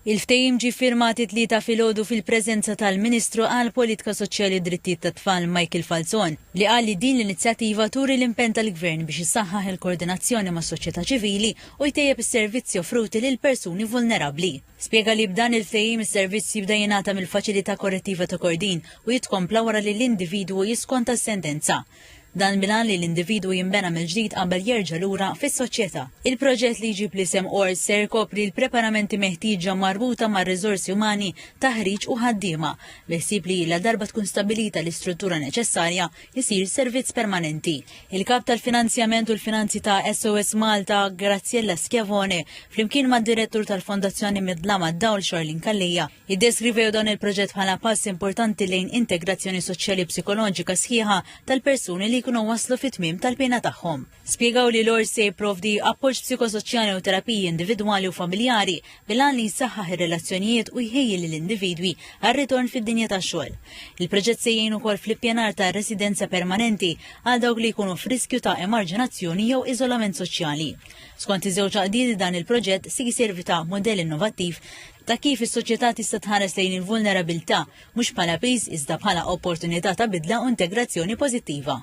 Il-ftehim ġie ffirmat it-Tlieta filgħodu fil-preżenza tal-Ministru għall-Politika Soċjali u Drittijiet tat-Tfal Michael Falzon, li qal li din l-inizjattiva turi l-impenn tal-Gvern biex isaħħaħ il-koordinazzjoni mas-soċjetà ċivili u jtejjeb is-servizzi offruti lil persuni vulnerabbli. Spjega li b'dan il-ftehim is-servizz jibda jingħata mill-Faċilità Korrettiva ta' Kordin u jitkompla wara li l-individwu jiskonta s-sentenza. Dan bil-għan li l-individwu jinbena mill-ġdid qabel jerġa' lura fis-soċjetà. Il-proġett li jġib l-isem ORS ser jkopri l-preparamenti meħtieġa marbuta mar-riżorsi umani, taħriġ u ħaddiema, bi ħsieb li ladarba tkun stabbilita l-istruttura neċessarja, isir servizz permanenti. Il-Kap tal-Finanzjament u l-Finanzi ta' SOS Malta, Graziella Schiavone, flimkien mad-Direttur tal-Fondazzjoni Mid-Dlam għad-Dawl Charlene Calleja, Iddeskrivew dan il-proġett bħala pass importanti lejn integrazzjoni soċjali psikoloġika sħiħa tal-persuni li jkunu waslu fit-tmiem tal-pena tagħhom. Spjegaw li l-ORS se jipprovdi appoġġ psikosoċjali u terapiji individwali u familjari bil-għan li jsaħħaħ ir-relazzjonijiet u jħejji lill-individwi għar-ritorn fid-dinja tax-xogħol. Il-proġett se jgħin ukoll fl-ippjanar ta' residenza permanenti għal dawk li jkunu f'riskju ta' emarġinazzjoni jew iżolament soċjali. Skont iż-żewġ għaqdiet dan il-proġett se jservi ta' modell innovattiv ta' kif is-soċjetà tista' tħares lejn il-vulnerabilità mhux bħala piż iżda bħala opportunità ta' bidla u integrazzjoni pożittiva.